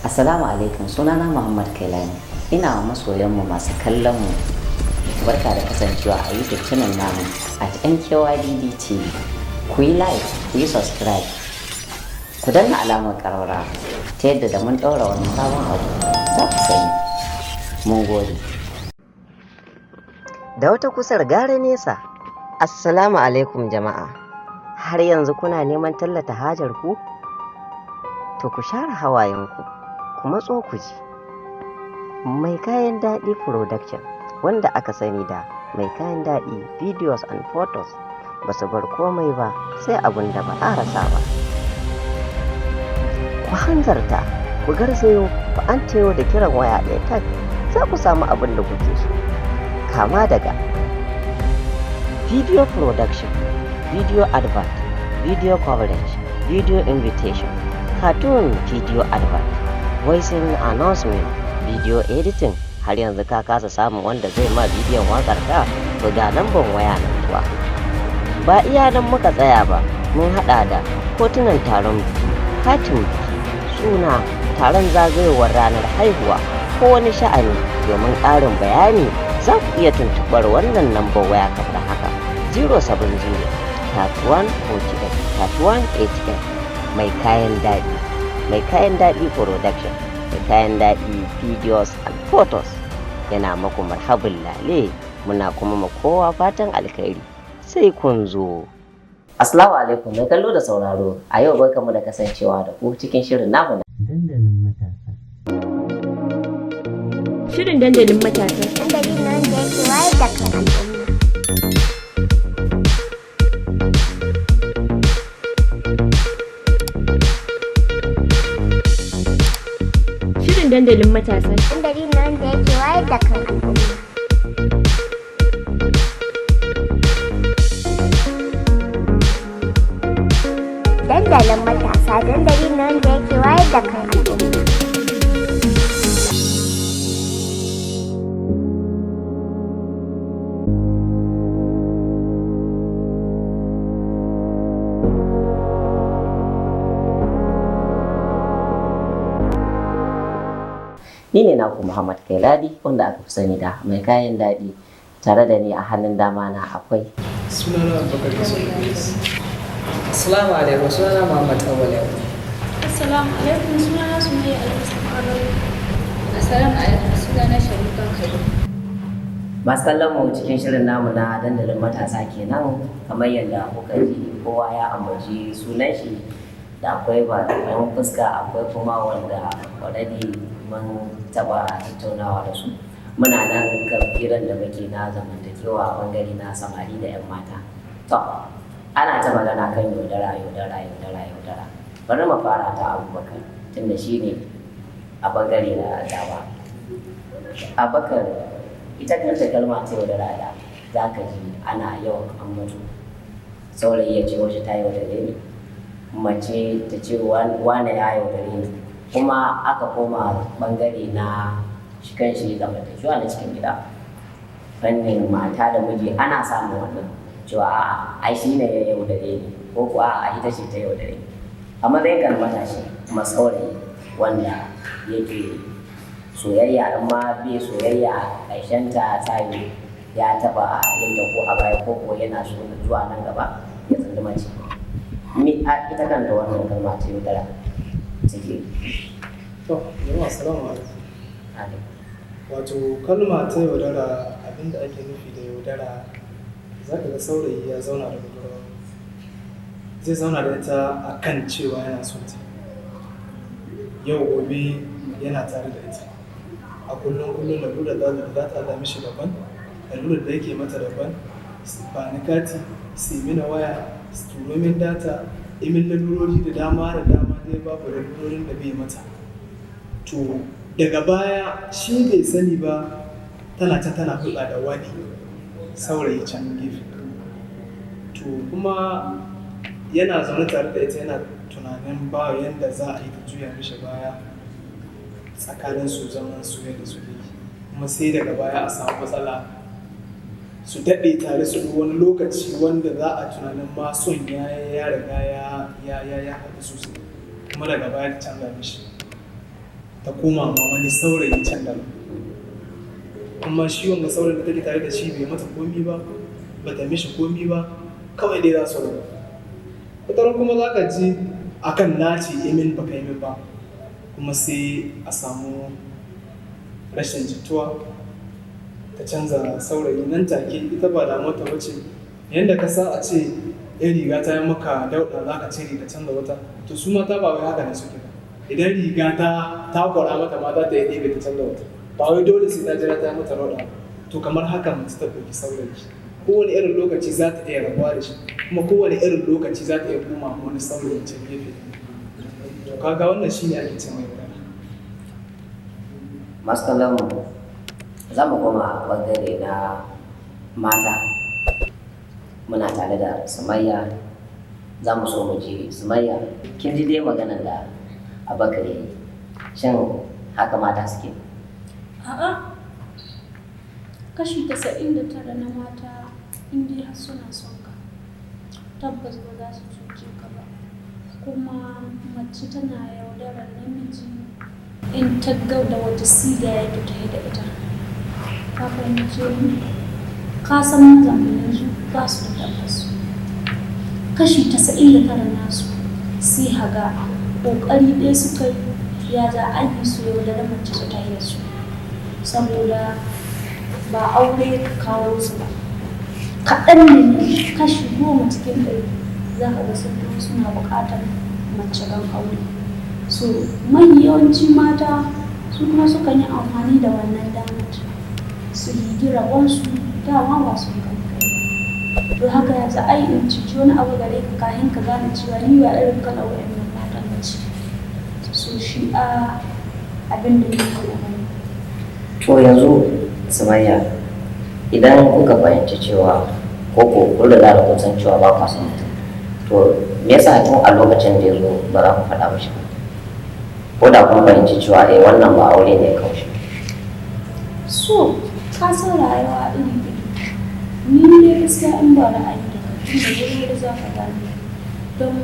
Assalamu alaikum, sunana Muhammad Kailani. Ina wa masoyanmu masu kallon mu barka da kasancewa a YouTube channel namu at MKYDD TV. Ku yi like, ku yi subscribe, ku danna alamar ƙararrawa ta yadda da mun ɗaura wani sabon abu za ku sani. Mun gode. Da wata kusar gara nesa. Assalamu alaikum jama'a. Har yanzu kuna neman tallata hajar ku? To ku share hawayenku, ku matso ku ji. Mai Kayan Daɗi Production, wanda aka sani da Mai Kayan Daɗi Videos and Photos, ba su bar komai ba sai abun da ba a rasa ba. Ku hanzarta, ku garzayo, ku an tayo da kiran waya ɗaya tak za ku samu abin da kuke so. Kama daga video production, video advert, video coverage, video invitation, cartoon video advert, voicing announcement, video editing. Har yanzu ka kasa samun wanda zai ma bidiyon wakar ka, to ga lambar waya nan zuwa. Ba iya nan muka tsaya ba, mun hada da hotunan taron biki, katin biki, suna, taron zagayowar ranar haihuwa ko wani sha'ani. Domin ƙarin bayani za ku iya tuntuɓar wannan lambar waya kamar haka: 070 31 48 31 88. Mai Kayan Daɗi, Mai Kayan Daɗi Production, Mai Kayan Daɗi Videos and Photos yana maku marhabin lale. Muna kuma ma kowa fatan alkhairi, sai kun zo. Assalamu alaikum mai kallo da sauraro, a yau barkamu da kasancewa da ku cikin shirin namu na Dandalin Matasa. Shirin Dandalin Matasa. Dandali ne wanda yake wayar da kan al'umma. Shirin Dandalin Matasa. Dandali ne wanda yake wayar da kan al'umma. Dandalin Matasa dandali ne wanda yake wayar da kan al'umma. Ni ne naku Muhammad Kailadi, wanda aka fi sani da Mai Kayan Daɗi. Tare da ni a hannun dama na akwai Sunana Abubakar Yusuf Idris. Assalamu alaikum, sunana Muhammad Awal Yau. Assalamu alaikum, sunana Sumayya Alhassan Arabi. Assalamu alaikum, sunana Sharifa Khalil. Masu kallon mu, cikin shirin namu na Dandalin Matasa kenan. Kamar yadda kuka ji kowa ya ambaci sunan shi, da akwai bayan fuska, akwai kuma wanda already mun taba tattaunawa da su. Muna nan kan hirar da muke na zamantakewa a bangare na samari da 'yan mata. To, ana ta magana kan yaudara, yaudara, yaudara, yaudara. Bari mu fara ta Abubakar, tunda shi ne a bangare na dama. Abubakar, ita kanta kalma ta yaudara da za ka ji ana yawan ambato, saurayi ya ce wace ta yaudare ni, mace ta ce wane ya yaudare ni. Kuma aka koma bangare na shi kan shi zamantakewa na cikin gida, fannin mata da miji, ana samun wannan cewa a'a, ai shi ne ya yaudare ni, ko kuwa a'a, ita ce ta yaudare ni. A matsayin kan matashi kuma saurayi wanda yake soyayya, in ma bai soyayya ƙarshen ta ta yi ya taɓa yin ta ko a baya ko ko yana so zuwa nan gaba ya tsunduma ce ni a ita kanta wannan kalma ta yaudara take. To, jama'a, assalamu alaikum. Wato kalma ta yaudara, abinda ake nufi da yaudara, za ka ga saurayi ya zauna da budurwa. Zai zauna da ita a kan cewa yana son ta. Yau gobe yana tare da ita. A kullum kullum lalurar da za ta haɗa mishi daban, lalurar da yake mata daban, ba ni kati, su yi mini waya, su turo min data, imin lalurori da dama da dama dai, babu lalurorin da bai mata. To, daga baya shi bai sani ba, tana can tana hulɗa da wani saurayi can gefe. To, kuma yana zaune tare da ita, yana tunanin ba yanda za a yi ta juya mishi baya tsakanin su zaman soyayya da suke yi. Kuma sai daga baya a samu matsala, su daɗe tare, su ɗau wani lokaci wanda za a tunanin ma son ya riga ya haɗu sosai. Kuma daga baya ta canza mishi. Ta koma ma wani saurayi can daban. Kuma shi wanga saurayin da take tare da shi bai mata komi ba, bata mishi komi ba, kawai dai za su rabu. Wataran kuma za ka ji akan naci imin baka yi min ba, kuma sai a samu rashin jituwa, ta canza saurayi nan take. Ita ba damuwarta ba ce. Yanda ka san a ce in riga ta yi maka dauɗa za ka cire ka canza wata, to su mata ba wai haka ne suke ba. Idan riga ta takura mata ma, za ta yi ɗebe ta canza wata, ba wai dole sai ta jira ta yi mata dauɗa ba. To kamar haka mace ta ɗauki saurayi, kowane irin lokaci za ta iya rabuwa da shi, kuma kowane irin lokaci za ta iya koma wani saurayi can gefe. To kaga wannan shine ake ce mai yaudara. Masu kallon mu, za mu koma bangare na mata. Muna tare da Sumayya. Za mu so mu ji, Sumayya, kin ji dai maganar da Abubakar ya yi. Shin haka mata suke? A'a, kashi 99 na mata, in dai har suna son ka, tabbas ba za su cuce ka ba. Kuma mace tana yaudarar namiji in ta ga da wata siga yake tafe da ita. Ka fahimce ni? Ka san mazan mu yanzu ba su da tabbas. Kashi 99 nasu sai haga ƙoƙari ɗaya suka yi, ya za a yi su yaudari mace su tafi da su. Saboda ba aure ka kawo su ba. Kaɗan ne, kashi 10 cikin 100, za ka ga sun taho suna buƙatar mace don aure. So mai yawanci mata su kuma sukan yi amfani da wannan damar su higi rabonsu, dama ba su kan kai ba. To haka yanzu ai in cuci wani abu gare ka kafin ka gane cewa ni ba irin kalar wa'annan matan ba ce. So shi a abin da nake gani. To yanzu Sumayya, idan kuka fahimci cewa ko kun riga da kun san cewa ba kwa son mutum, to me yasa tun a lokacin da ya zo ba za ku faɗa mishi ba, ko da kun fahimci cewa eh, wannan ba aure ne kawai? So ka san rayuwa iri iri. Ni ne gaskiya in ba ra'ayi da kai, tun da wuri za ka gane, don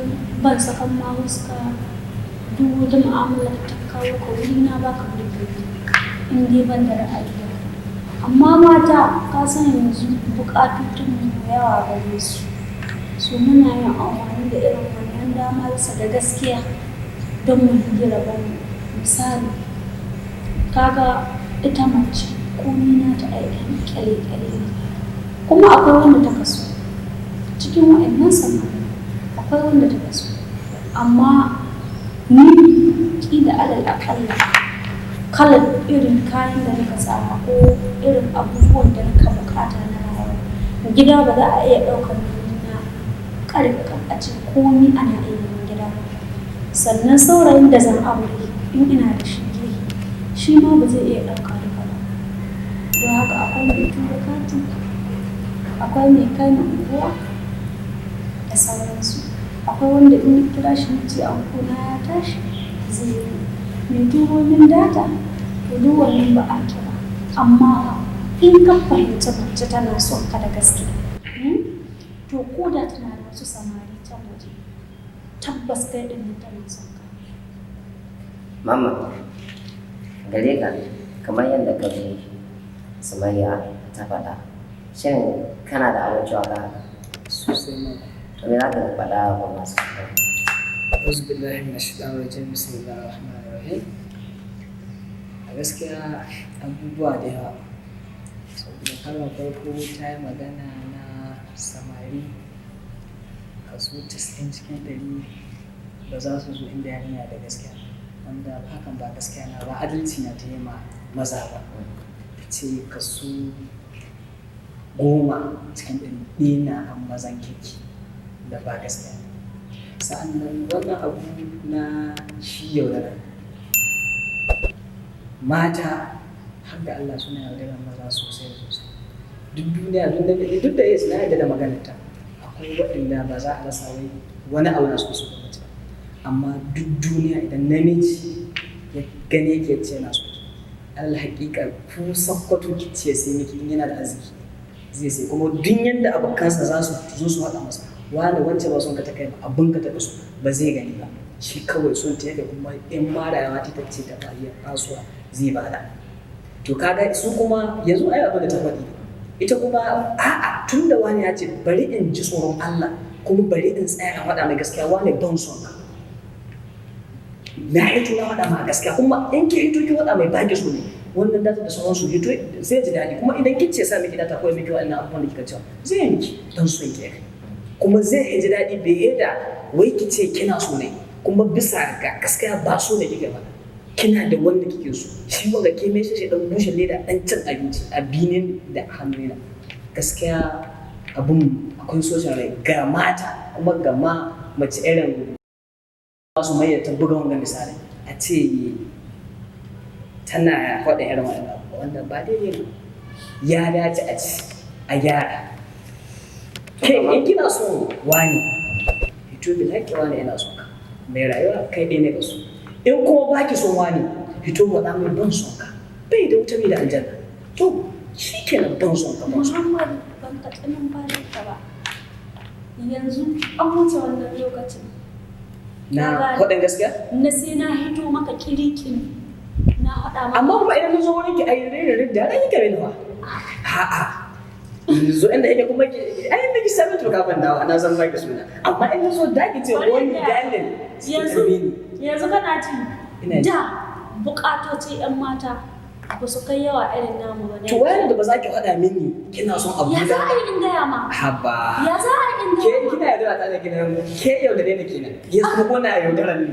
ban sakan ma huska. Duk wata mu'amala da ta kawo ka wuri na, baka burge ni in dai ban da ra'ayi da kai. Amma mata, ka san yanzu buƙatutun mu yawa gare su, so muna yin amfani da irin wannan dama bisa ga gaskiya don mu higi rabon mu. Misali, kaga ita mace komi nata ai ɗan ƙyale-ƙyale ne, kuma akwai wanda ta kaso cikin wa'annan samari, akwai wanda ta kaso. Amma ni ƙila alal aƙalla kalar irin kayan da nika sawa ko irin abubuwan da nika buƙata na rayuwa, gida ba za a iya ɗaukar nauyi na ƙarfi kan a ce komi ana iya yin gida ba. Sannan saurayin da zan aure in ina da shi gefe, shi ma ba zai iya ɗauka duka ba. Don haka akwai mai tura kati, akwai mai kai ni unguwa da sauransu, akwai wanda in na kira shi na ce anko na ya tashi zai yi, mai turo min data. To duk wannan ba a kira. Amma in ka fahimci mace tana son ka da gaske, to ko da tana da wasu samari can waje, tabbas kai ɗin nan tana son ka. Mama, gare ka, kamar yadda ka ji Sumayya ta faɗa, shin kana da abin cewa ka haka? Sosai ma. To me za ka faɗa wa masu sauraro? Auzu billahi minash shaitanir rajim. Bismillahir rahmanir rahim. A gaskiya abubuwa da yawa, saboda karon farko ta yi magana na samari kaso 90 cikin 100 ba za su zo inda yarinya da gaskiya, wanda hakan ba gaskiya na ba, adalci na ta yi ma maza ba. Ta ce kaso 10 cikin 100 ɗaya na an mazan kirki, da ba gaskiya. Sa'annan wannan abu na shi yaudara, mata har ga Allah suna yaudarar maza sosai sosai. Duk duniya, duk da duk da yes, na yarda da maganarta, akwai waɗanda ba za a rasa wai wani abu na so su ga mace ba. Amma duk duniya idan namiji ya gane ke ce yana so, alal haƙiƙa ku sakkwato ki ce sai miki, in yana da arziki zai sai. Kuma duk yanda abokansa za su zo su haɗa masa wani wance ba son ka ta kai ba, abin ka ta so, ba zai gani ba. Shi kawai son ta yake, kuma in ma rayuwa ta ce ta iya kasuwa zai bada. To kaga su kuma yanzu ai abin da ta faɗi, ita kuma a'a, tun da wani ya ce bari in ji tsoron Allah kuma bari in tsaya a faɗa mai gaskiya, wani ban son ka, na hito na faɗa ma gaskiya. Kuma in ki hito ki faɗa mai baki so ne wannan data da sauransu, hito zai ji daɗi. Kuma idan kin ce sa miki data ko miki wannan abubuwan da kika cewa zai yi miki dan son ki, kuma zai ji daɗi bai da wai ki ce kina so ne kuma bisa ga gaskiya ba so ne kike ba, kina da wanda kike so. Shi wanda ke mai shi dan bushe leda dan cin abinci a binin da hannuna. Gaskiya abun akwai social rai ga mata, kuma ga ma mace irin masu mai ta buga wanga misali a ce tana faɗin irin wannan abu wanda ba daidai ba. Ya dace a ci a gyara. Ke in kina so wani hito bi haƙƙi, wani yana son ka, mai rayuwa kai ɗaya ne ka so. In kuma ba ki son wani, hito waɗa mai ban son ka, bai da wuta bai da aljanna. To shi kenan, ban son ka, ban son ka. Muhammadu, ban katsi numfashinka ba. Yanzu an wuce wannan lokacin. Na faɗin gaskiya. Na sai na hito maka kirikiri na faɗa maka. Amma kuma idan na zo wurin ki ai rere da ran kike mini fa, a'a zo inda yake kuma ki ai inda ki sami to kafin dawo na san baki suna, amma in na zo da ki ce Bari wani in gaya. dalil. Yanzu yanzu kana ji. Ina ji. Da bukatoci yan mata ba su kai yawa irin namu ba na To yanzu. wayar da ba za ki faɗa mini kina son abu Ya za a yi in gaya ma? Haba. Ya za a yi in Ke gaya ma? kina yaudara ta ne kenan, ke yaudare ne kenan, yanzu kuma kuna yaudara ne,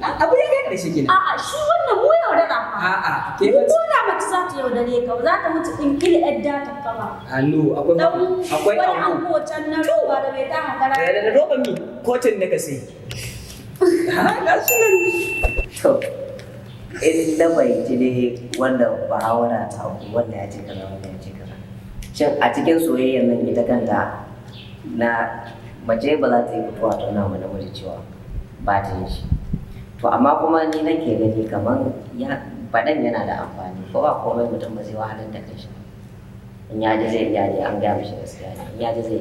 abu ya kai ƙarshe kenan. A'a, shi wannan mu yaudara fa. A'a, ke Mu ba ko da mace za ta yaudare ka ba za ta wuce ɗin kila yar data ka ba. Hannu akwai Dan akwai wani ango. ango can na roba da bai ta hakara. Da roba mi kotun da ka sai ha ga shi nan. To, in na fahimci dai wannan muhawara ta ku, wanda ya ce kaza, wanda ya ce kaza. Shin a cikin soyayyar nan ita kanta na mace ba za ta yi fitowa ta nuna wa namiji cewa ba ta yin shi. To amma kuma ni nake gani kamar ya faɗan yana da amfani, ko ba komai mutum ba zai wahalar da kanshi ba. In ya ji zai iya ji an gaya mishi gaskiya ne. In ya ji zai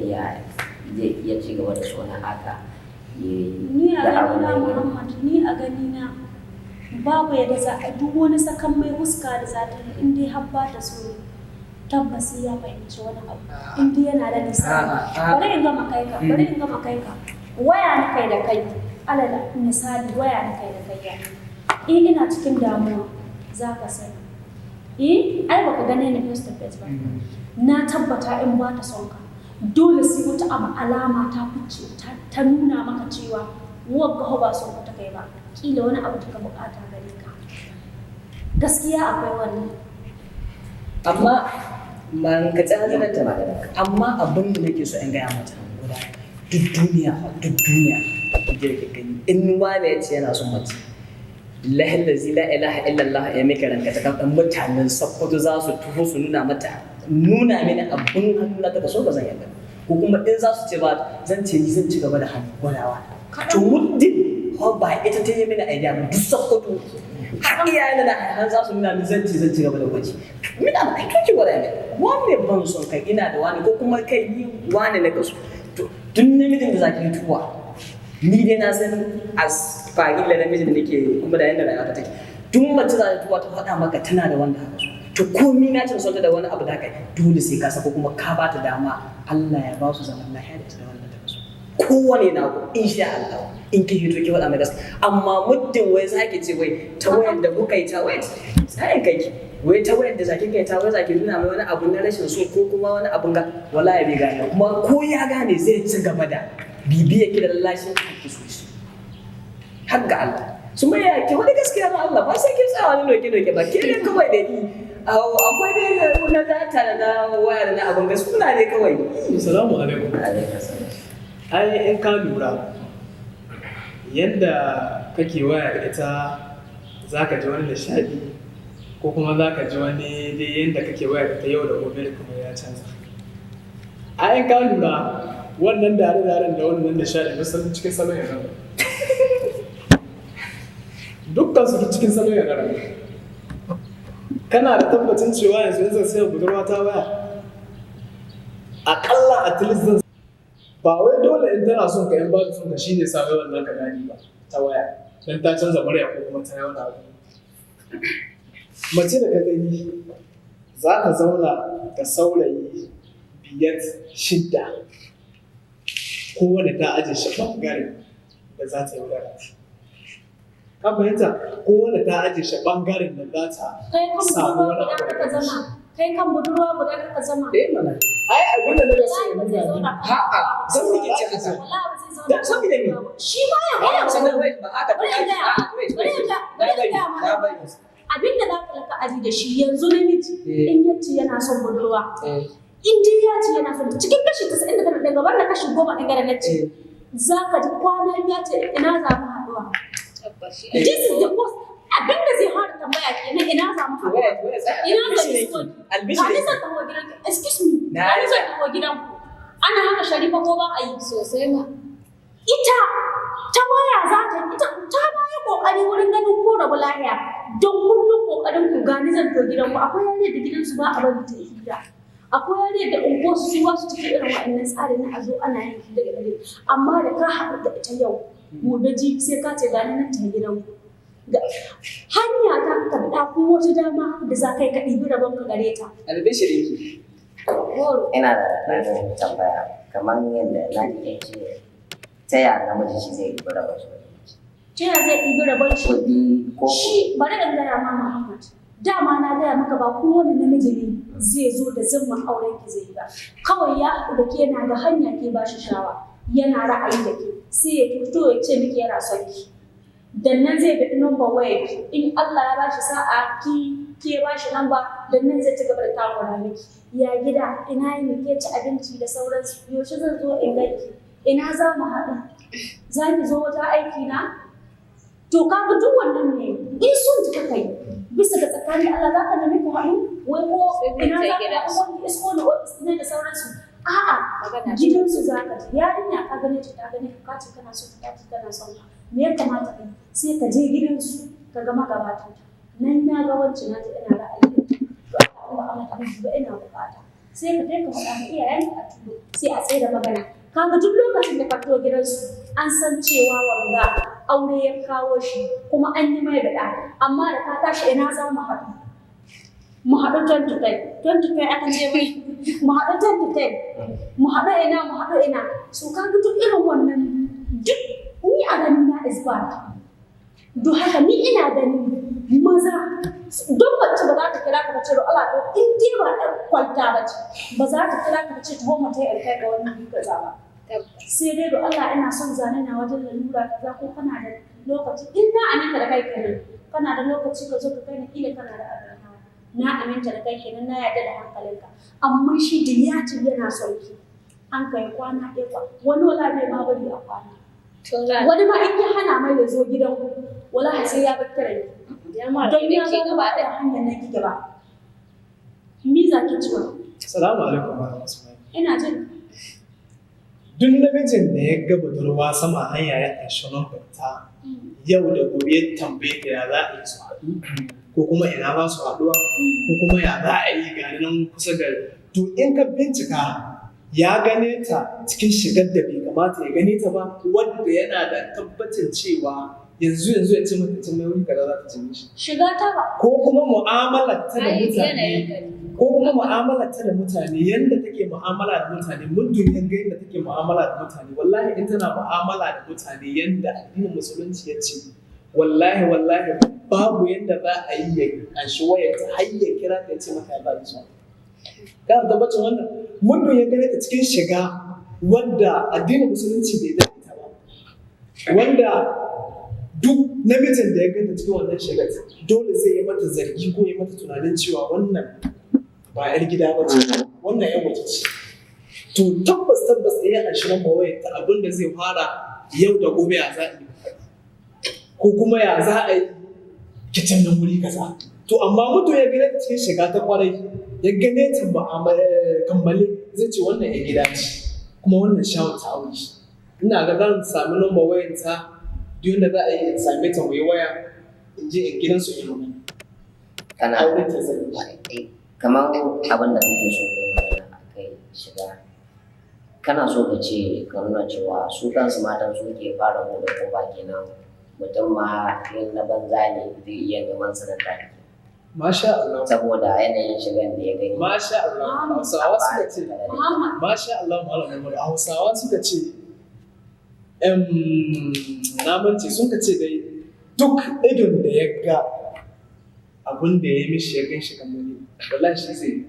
iya ci gaba da sona haka. Ni a Da abin ganina da ya gani. Muhammad, ni a ganina babu yadda za a duk wani sakan mai huska da za ta yi in dai har ba ta so ne, tabbas sai ya fahimci wani abu in dai yana da lissafi. A'a, a'a. Bari in gama kai ka, bari in gama kai ka. Waya na kai da kai, alal misali waya na kai da kai ya. In ina cikin damuwa za ka sani. Eh, ai baka gane ni face to face ba. Na tabbata in ba ta son ka, dole sai wata abu alama ta fice ta nuna maka cewa wagga ho ba son ka ta kai ba, kila wani abu ta ka bukata gare ka. Gaskiya akwai wannan. Amma man ka tsaya hanzarin ta, amma abin da nake so in gaya mata guda, duk duniya fa, duk duniya da ke gani, in wani ya ce yana son mace, billahi allazi la ilaha illallah ya mika ranka ta kan mutanen Sokoto za su tuho su nuna mata, nuna mini abin hannu na ta so ba zan yarda ko kuma in za su ce ba zan ce ni zan ci gaba da hannu gwadawa. To muddin ko ba ita ta yi mini idea ba, duk Sokoto har iyayen na har za su nuna min, zan ce zan ci gaba da gwaji. Mina ba kai kake gwada min wani ban son kai, ina da wani ko kuma kai ni wani na kaso. To duk namijin da zaki yi tuwa, ni dai na san as fagila namijin da nake kuma da yanda rayuwa ta take, duk mace za ta tuwa ta faɗa maka tana da wanda haka so, to komi na cin sonta da wani abu da haka, dole sai ka sako kuma ka ba ta dama. Allah ya ba su zaman lafiya da ita da wanda ta so, kowane na ku insha Allah in ki hito ki faɗa mai gaskiya. Amma muddin wai zaki ce wai ta wayar da kuka yi ta wait sai kai ki wai ta wayar da zaki kai ta wai zaki nuna mai wani abu na rashin so ko kuma wani abun ga, wallahi bai gane, kuma ko ya gane zai ci gaba da bibiya ki da lallashin ki so shi har ga Allah su mai yake wani gaskiya na Allah ba sai ki tsaya wani doke doke ba, ke ne kawai da ni akwai dai na data da na waya da na abun ga suna ne kawai. Assalamu alaikum. Alaikum salam. Ai in ka lura yadda kake waya da ita za ka ji wani nishaɗi ko kuma za ka ji wani dai yadda kake waya da ita yau da gobe da kuma ya canza. Ai in ka lura wannan dare-daren da wannan nishaɗi duk sun cikin salon yaudara. Dukkan su duk cikin salon yaudara ne. Kana da tabbacin cewa yanzu in zan saya budurwa ta waya, aƙalla at least zan ba wai dole in tana son ka in ba ta son ka shine sa wai wannan ka gani ba ta waya. Dan ta canza murya ko kuma ta yi wani abu. Mace da ka gani za ta zauna da saurayi biyar, shidda, kowane ta aje shi ɓangaren da za ta yaudara ta. Ka fahimta? Kowane ta aje shi ɓangaren da za ta Kai kan samu budurwa wani guda abu kaka daga shi. zama. Kai kan budurwa guda kaka zama. Eh mana. Ai abin da nake so in Wallahi ba zai nuna zauna miki, kan A'a, zan miki ce haka. Wallahi ba zai zauna Dan kan saboda me? budurwa ba. Shi ma ya gaya A'a, sannan wa. wait, ba haka ba. Bari in gaya. A'a, wait, Bari wait. in gaya. Na Bari in bari, gaya na ma. bari. Abinda za ka la'akari da shi yanzu namiji Eh. in yace yana son budurwa, Eh, in dai ya ce yana son, cikin kashi 99 daga wannan kashi 10 ɗin gara na ce eh. za ka ji kwana biyu ya ce ina za mu haɗuwa. Tabbas shi. This is the most abin da zai fara tambaya kenan, ina za mu haɗuwa. Wait, wait, tsaya. Ina zan Albishirinki. isko ki. Ga ni Albishirinki. zan taho gidanki. Excuse me. Na Ga ni yi zan taho gidanku. Ana haka, Sharifa, ko ba a yi? Sosai ma. Ita ta waya za ta ita ta ma yi kokari wurin ganin ko rabu lahiya, don kullum kokarin ku gani zan to gidanku. Akwai yare da gidansu ba a bari ta yi hira. Akwai yare da unguwarsu su ba su cikin irin wa'annan tsarin na a zo ana yin hira da dare, amma da ka haɗu da ita yau, gobe ji sai ka ce gani nan ta gidanku. Ga hanya ta ka bi ko wata dama da za ka yi ka ɗibi rabon ka gare ta. Albishirinki. Goro. Ina da ɗan tambaya, kamar yadda na ji kin ce, ta yaya namiji shi zai ɗibi rabon shi wajen mace? Ta yaya zai ɗibi rabon shi? Kuɗi ko Shi bari in gaya ma, Muhammad. Dama na gaya maka ba kowane namiji ne zai zo da zimma auren ki zai yi ba. Kawai ya haɗu da ke, yana da hanya ke ba shi shawa, yana ra'ayi da ke, sai ya fito ya ce miki yana son ki. Dan nan zai bi number wayar ki. In Allah ya bashi sa'a ki ke ba shi namba, dan nan zai ci gaba da takura miki. Ya gida, ina yini, ke ci abinci da sauransu, yaushe zan zo in ganki, ina za mu haɗu, za ki zo wajen aiki na? To kaga duk wannan ne in son ta kai bisa ga tsakanin Allah za ka nemi ku haɗu wai ko Sai kun ina je za ka gidansu. haɗu wani isko na ofis ne da sauransu. A'a, Magana. gidansu za ka je. Yarinya ka gane ta, ta gane ka, ka ce kana son ta, ta ce tana son ka. Me ya kamata ka yi? Sai ka je gidansu ka ga magabatan ta. Nan na ga wancan, na ji ina ra'ayi da ita. To Allah, ba a mata miji ba, ina bukata. Sai ka je ka faɗa ma iyayenka a turo, sai a tsaye da magana. Kaga duk lokacin da ka fito gidansu an san cewa wanga aure ya kawo shi kuma an yi mai daɗa. Amma da ka tashi ina za mu haɗu, mu haɗu 10 to 10, 10 to 10 aka ce mai mu haɗu 10 to 10, mu haɗu ina, mu haɗu ina. So kaga duk irin wannan duk ni a gani na is bad. Don haka ni ina ganin maza, don mace ba za ta kira ka ce Allah to in dai ba ɗan kwalta ba ce, ba za ta kira ka ce taho mu tai kai ga wani wuri kaza ba. Sai dai do Allah ina son zane na wajen lalura kaza, ko kana da lokaci, in na aminta da kai kenan, kana da lokaci ka zo ka kai ni, kila kana da abin hawa, na aminta da kai kenan, na yarda da hankalinka. Amma shi da ya ce yana son ki, an kai kwana ɗaya wani wala bai ma bari a kwana. Wani ma in ya hana mai ya zo gidan ku, wallahi sai ya bar kiran ki. Ya ma Don ya ke ga gaba ba ɗaya. da hanyar nan kike ba. Mi za ki ciwa? Salamu alaikum, Malam Usman. Ina jin. Duk namijin da ya ga budurwa sama hanya ya anshi lambar ta, yau da gobe ya tambaye ta ya za a yi su haɗu, ko kuma ina za su haɗuwa, ko kuma ya za a yi gani nan kusa da, to in ka bincika ya gane ta cikin shigar da bai kamata ya gane ta ba, wanda yana da tabbacin cewa yanzu yanzu ya ce mata cin mai wuri kaza za ta ci mishi, Shiga ta ba. ko kuma mu'amalar ta da Ai, mutane yanayin gari. ko kuma mu'amalar ta da mutane, yanda take mu'amala da mutane, muddin ya ga yanda take mu'amala da mutane, wallahi in tana mu'amala da mutane yanda addinin musulunci ya ce, wallahi wallahi babu yanda za a yi ya anshi wayar ta har ya kira ta ya ce mata ya ba su. Kana tabbacin wannan? Muddin ya gane ta cikin shiga wanda addinin musulunci bai da ita ba, wanda duk namijin da ya ganta cikin wannan shigar dole zai yi mata zargi ko ya mata tunanin cewa wannan ba 'yar gida ba ce, wannan 'yar waje ce, to tabbas tabbas ɗaya a shirin mawayar ta abin da zai fara yau da gobe, ya za a yi ko kuma ya za a yi kicin nan wuri kaza. To amma mutum ya gane ta cikin shiga ta kwarai, ya gane ta kammale, zai ce wannan 'yar gida ce, kuma wannan shawar ta aure. Ina ga zan sami number wayar ta, duk yadda za a yi in same ta mu yi waya, in je in gidansu in magana. Kana Aure ta zan yi. Eh, kamar abin da kake so kai magana a kai shiga, kana so ka ce ka nuna cewa su kansu matan su ke fara buɗe ƙofa kenan. Mutum ma in na banza ne zai iya neman su nan take. Masha Allah. Saboda yanayin shigan da ya gani. Masha Allah. Hausawa suka ce. Muhammad. Masha Allah Malam Muhammad. Hausawa suka ce na mance sun ka ce dai duk idon da ya ga abin da ya mishi ya gan shi kamar ne wallahi shi zai yi.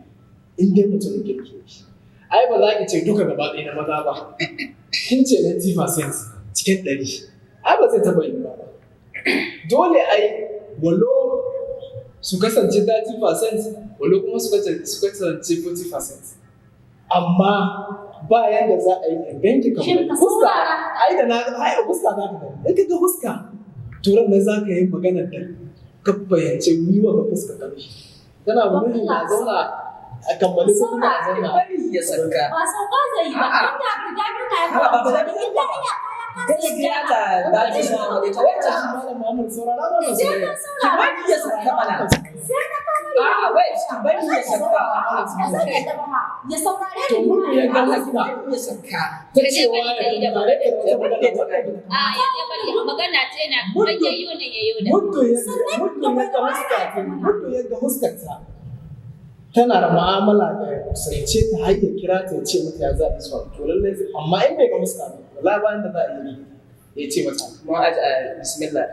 In dai mutum kirki ne shi. Ai ba za ki ce duka gaba ɗaya na maza ba. Kin ce 90% cikin 100. Ai ba zai taɓa yiwuwa ba. Dole ai walo su kasance 30% walo kuma su kasance 40%. Amma ba yanda za a yi in ganki kamar Shin ka huska saurara? Ai da na ai huska za ka gani. In ka ga huska to ran nan za ka yi magana da ka fahimci wiwa ga fuska ka mishi. Tana nuni na zauna a kammali ko kuma a zauna. Bari ya sauka. Ba sauka zai yi ba. A'a. Inda abu da biyu na ya A'a, ba ta Inda ina kaya ka Gaskiya ta ba ta son aure ta wacce. Malam Muhammad, saurara mana Sai soyayya. ka saurara. Bari ya sauka mana. Sai na ka bari. A'a, wait, ki bari ya sauka. Ba zan yadda ba ma. Ya saurare To ni. mun ya ga huska Bari ya sauka. ta cewa ya tunkare ka da wata magana wadda ba A ya dai bari magana ce na Muddin- yayyo ne yayyo da. Muddin ya ga huskarta tana da mu'amala da ya kusance ta har ya kira ta ya ce mata ya za a zuwa, to lallai zai. Amma in bai ga huska ba, wallahi bayan da za a yi ya ce mata. Mun aji a bismillah.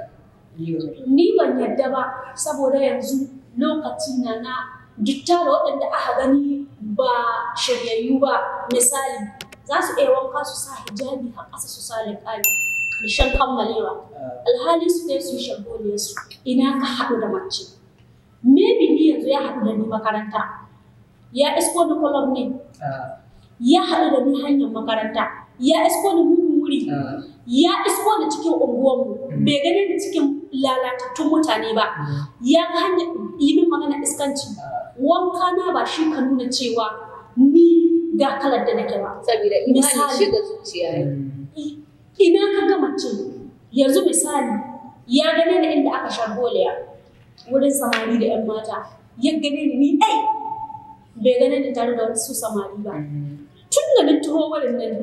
Yi wa Ni ban yadda ba saboda yanzu lokaci na na dutta da waɗanda aka gani ba shiryayyu ba. Misali, za su iya wanka su sa hijabi har ƙasa su sa liƙali ƙarshen kammalewa, alhali su kai su sharholiyar su. Ina ka haɗu da mace? Maybe ni yanzu ya haɗu da ni makaranta, ya isko ni club ne, ya haɗu da ni hanyar makaranta, ya isko ni mugun wuri, ya isko ni cikin unguwarmu, bai gane ni cikin lalatattun mutane ba, ya ga hanyar yi min magana iskanci. Wanka na ba shi ka nuna cewa ni ga kalar da nake ba. Saboda imani Misali. shiga zuciya ne. Ina ka ga mace yanzu? Misali, ya gane ni inda aka sharholiya wurin samari da 'yan mata, ya gane ni ni ɗai, bai gane ni tare da wasu samari ba. Tun da ni taho wurin nan,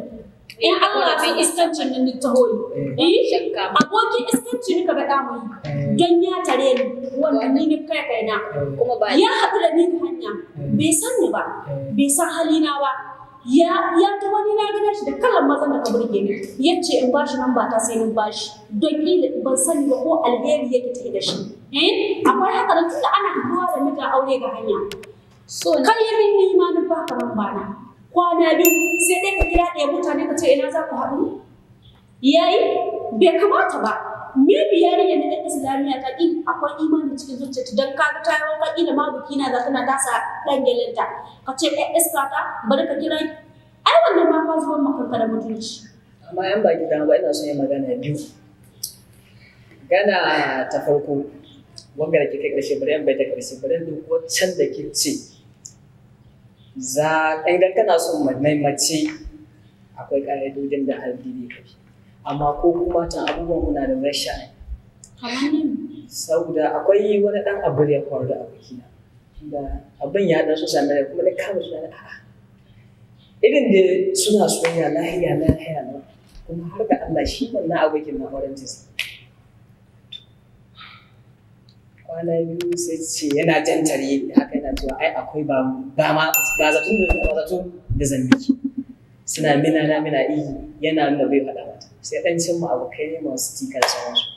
in Allah sun iskancin nan ni taho yi, eh, Shakka. Abokin iskanci ni ka ga mai don ya tare ni, wanda ni ni kai kaina. Kuma ba Ya haɗu da ni ta hanya, bai san ni ba, bai san halina ba. Ya ta wani na gane shi da kalan mazan da ka burge ni, ya ce in bashi nan ba ta sai in bashi don kila ban sani ba ko alheri yake tafi da shi. Eh, akwai haka nan tunda ana haɗuwa da mijin aure ga hanya. So Kai yi min ni ma na baka nan bana kwana biyu sai dai ka kira ɗaya mutane ka ce ina za ku haɗu. Yayi bai kamata ba. Maybe yarinya na ɗan islamiyya ta ƙi akwai imani cikin zuciyarta don kaga ta yi wanka, ƙila ma biki na za tana tasa ɗan gelinta, ka ce ɗan iska ta bari ka kira. Ai wannan ma ka zuban makanka da mutunci. Amma yan baki dama ba, ina son yin magana biyu. Magana ta farko, wanga da ke kai ƙarshe, bari yan bai ta ƙarshe, bari in ɗauko can da ke ce za idan kana son mai mace akwai ƙa'idodin da addini ka bi. Amma ko kuma ta abubuwan muna da rashin sha'ani. Kamar nan. Saboda akwai wani ɗan abu da ya faru da abokina da abin ya ɗan so same ni, kuma na kama suna a'a irin da suna soyayya lahiya lahiya na, kuma har ga Allah shi wannan abokin na auren jinsi. Kwana biyu sai ce yana jan tare haka, yana cewa ai akwai ba ba ma ba zaton da ba zato da zambiki suna mina na mina iyi, yana nuna bai faɗa mata. Sai ɗan cin mu abokai ne masu sticker da sauransu,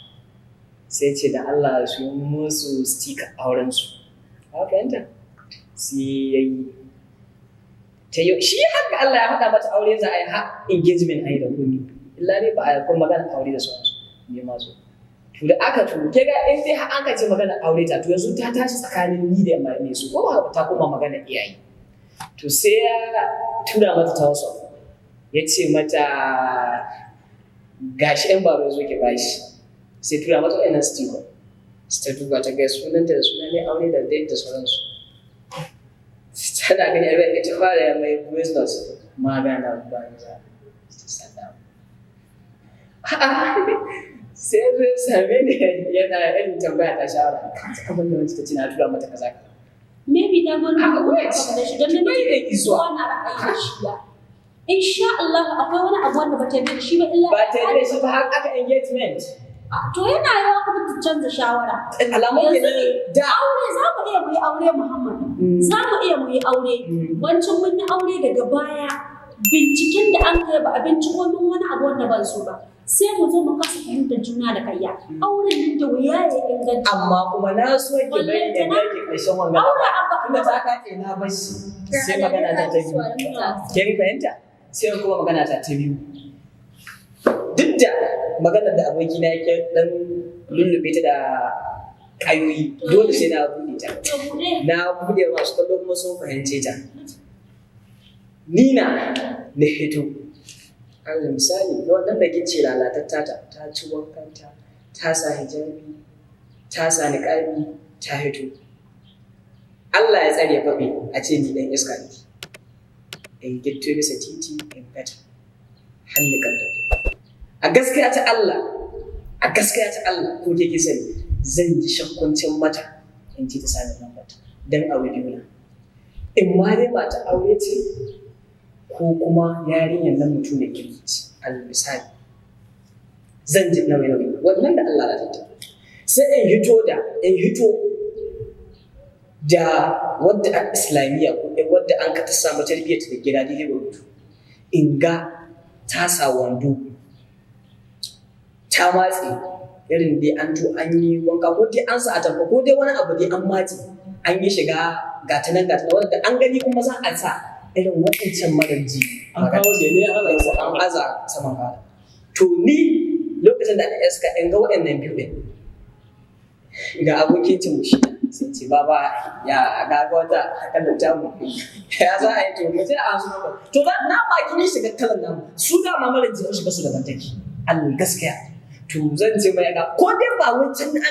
sai ce da Allah su yi musu sticker auren su. Ka fahimta? Sai ya yi ta yi shi haka, Allah ya faɗa mata aure za a yi, har engagement a yi da komi, illa ne ba a kuma magana aure da sauransu ne ma zo. To da aka to ke ga in dai har aka ce magana aure ta, to yanzu ta tashi tsakanin ni da mai su ko ba ta koma magana iyaye. To sai ya tura mata ta WhatsApp, ya ce mata gashi yan baba zo ki bashi. Sai tura mata wayannan sticker, sai ta duba ta ga sunanta da sunan ne aure da date da sauransu. Tana gani abin da ta fara mai voice note, magana banza ta sada. A'a, sai zai same ni yana irin tambaya ta shawara ka ta abin da wancan ta ce na tura mata kaza kaza. Maybe ta gwani A'a, wait. da shi don Bai da namiji izuwa. kowa na ra'ayi da shi ya. Insha Allah akwai wani abu wanda ba ta yarda da shi ba illa Ba ta yi da shi ba har aka engagement. To yana yawa kuma ta canza shawara. Alamun Yanzu kenan da aure za mu iya mu yi aure, Muhammad. Za mu iya mu yi aure. Wancan mun yi aure, daga baya binciken da an kai ba a binciko min wani abu wanda ban so ba. Sai mu zo mu kasa fahimtar juna da kayya. Auren nan da wuya ya inganta. Amma kuma na so ki bari da ki ƙarshen wannan Aure abba. Tunda ta kace na bar shi, sai magana ta ta biyu. Kin fahimta? Sai kuma magana ta ta biyu, duk da maganar da abokina yake dan lullube ta da kayoyi, dole sai na buɗe ta. To, buɗe. Na buɗe, masu kallo kuma sun fahimce ta. Ni na na hito, alal misali, wannan da kice lalatatta, ta ta ci wankanta, ta sa hijabi, ta sa niƙabi, ta hito. Allah ya tsare faɓe a ce ni ɗan iska ne, in gitto bisa titi in feta hannu kan da a gaskiya ta Allah, a gaskiya ta Allah, ko ke ki sani, zan ji shakkuncin mata in ci ta sami lambar dan abu biyu na: in ma dai mata aure ce, ko kuma yarinyar nan mutum da kirki ce. Alal misali, zan ji nauyi nauyi wannan da Allah na tattara, sai in hito da wadda a islamiyya ko wadda an ka ta samu tarbiyyar ta da gida daidai gwargwado, in ga ta sa wando ta matse, irin dai an to an yi wanka, ko dai an sa atamfa, ko dai wani abu dai an matse, an yi shiga gata nan gata nan, wanda an gani kuma za a sa irin waɗancan marar ji. An kawo gele ana Yawwa, an aza saman fara. To, ni lokacin da aka iska in ga waɗannan biyu ɗin, ga abokin cin mushi, sai ce, "Baba, ya ga wata kalan ta mu, ya za a yi?" To, mu je a su to na ma kin yi shiga kalan namu, su da ma mara ji shiga su daban take. Al gaskiya, to zan ce mai ga ko dai ba wai can an ka